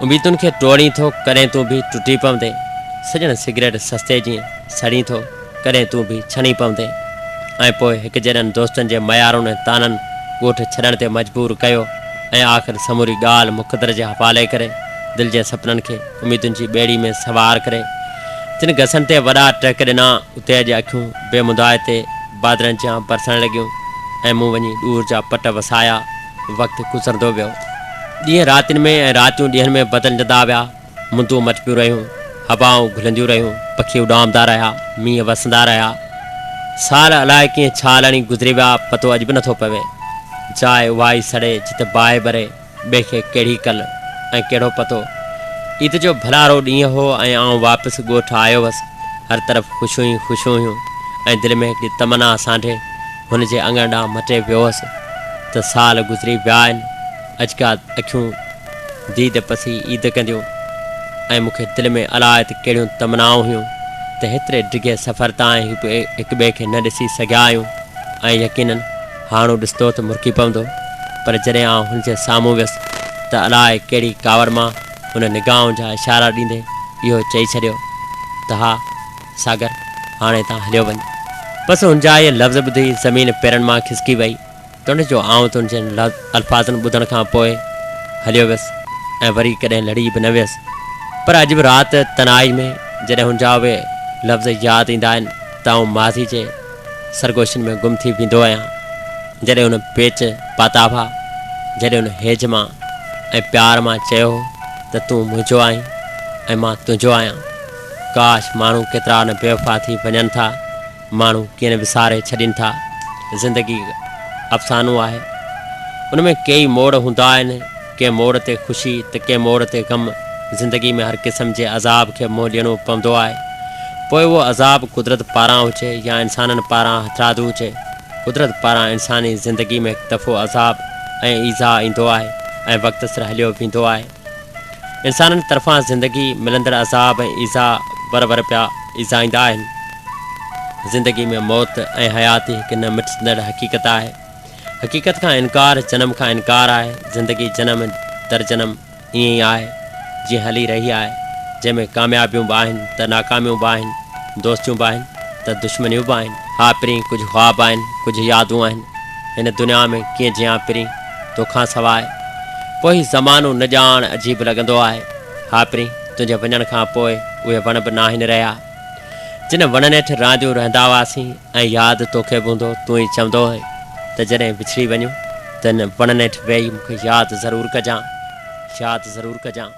اميدن کي ٽوڙين ٿو، ڪڏهن تون به ٽٽي پوندين. سڄڻ سگريٽ سستي جيئن سڙين ٿو، ڪڏهن تون به ڇڻي پوندين. ۽ پوء هڪجيڏن دوستن جي ميارن ۽ طعنن ڳوٺ ڇڏڻ تي مجبور ڪيو ۽ آخر سموري ڳالهه مقدر جي حوالي ڪري دل جي سپنن کي اميدن جي ٻيڙي ۾ سوار ڪري جن گسن تي وڏا ٽهڪ ڏنا اتي اڄ اکيون بي مندائتي بادلن جيان برسڻ لڳيون ۽ مون وڃي ڏور جا پٽ وسايا. وقت گذرندو ويو. ڏينهن راتين ۾ ۽ راتيون ڏينهن ۾ بدلجندا ويا. مندون مٽبيون رهيون، هوائون گهلنديون رهيون، پکي اڏامندا رهيا، مينهن وسندا رهيا. سال الائي ڪيئن ڇال هڻي گذري ويا، پتو اڄ به نٿو پوي. جاء اها ئي سڙي جت باهه ٻري، ٻئي کي ڪهڙي ڪل ۽ ڪهڙو پتو. عيد جو ڀلارو ڏينهن هو ۽ آئون واپس ڳوٺ آيو هوس. هر طرف خوشيون ئي خوشيون هيون ۽ دل ۾ هڪڙي تمنا سانڍي هن جي اڱڻ ڏانهن مٽي ويو هوس ته سال گذري ويا آهن، اڄ ڪا اکيون ديد پسي عيد ڪنديون ۽ مون کي دل ۾ الاء ته ڪهڙيون تمنائون هيون ته هيتري ڊگهي سفر تان هڪ ٻئي کي نه ڏسي سگهيا آهيون ۽ يقينن هاڻ هو ڏسندو ته مرڪي پوندو پر جڏهن آئون هن جي سامهون ويس ته الاء ڪهڙي ڪاوڙ مان هن نگاهن جا اشارا ڏيندي اهو چئي ڇڏيو ته ها ساگر هاڻي هتان هليو وڃ. بس هن جا اهي لفظ ٻڌي زمين پيرن مان کسڪي وئي. توڻي جو آئون تنهنجن الفاظن ٻڌڻ کان پوء هليو ويس ۽ وري ڪڏهن لڙي به نه ويس پر اڄ به رات تنهائي ۾ جڏهن هن جا اهي لفظ ياد ايندا آهن ته آئون ماضي جي سرگوشين ۾ گم ٿي ويندو آهيان. جڏهن هن پيچ پاتا هئا، جڏهن هن هيج مان ۽ پيار مان چيو هو ته تون منهنجو آهين ۽ مان تنهنجو آهيان. ڪاش ماڻهو ڪيترا نه بيوفا ٿي وڃن ٿا. ماڻهو ڪيئن نه وساري ڇڏين ٿا. زندگي افسانو آهي. ان ۾ ڪيئي موڙ هوندا آهن. ڪنهن موڙ تي خوشي ته ڪنهن موڙ تي غم. زندگي ۾ هر قسم جي عذاب کي منهن ڏيڻو پوندو آهي. پوء اهو عذاب قدرت پاران هجي يا انسانن پاران هٿرادو هجي. قدرت پاران انساني زندگي ۾ هڪ دفعو عذاب ۽ ايذاء ايندو آهي ۽ وقت سر هليو ويندو آهي. انسانن طرفان زندگي ملندڙ عذاب ۽ ايذاء ور ور پيا ايذائيندا آهن. زندگي ۾ موت ۽ حياتي هڪ نه مٽجندڙ حقيقت آهي. حقيقت کان انڪار جنم کان انڪار آهي. زندگي جنم در جنم ائين ئي آهي، جيئن هلي رهي آهي، جنهن ۾ ڪاميابيون به آهن ته ناڪاميون به آهن، دوستيون به آهن ته دشمنيون به آهن. ها پرين ڪجهه خواب آهن، ڪجهه يادون آهن، هن دنيا ۾ ڪيئن جيان پرين توکان سواء. پوء هي زمانو نه ڄاڻ عجيب لڳندو آهي. ها پرين تنهنجي وڃڻ کان پوء اهي وڻ به ناهن رهيا، جن وڻن هيٺ رانديون رهندا هئاسين ۽ ياد توکي به هوندو، تون ئي چوندو هئين ته جڏهن وڇڙي وڃون ته ان وڻن هيٺ ويهي مون کي ياد ضرور ڪجان، ياد ضرور ڪجان.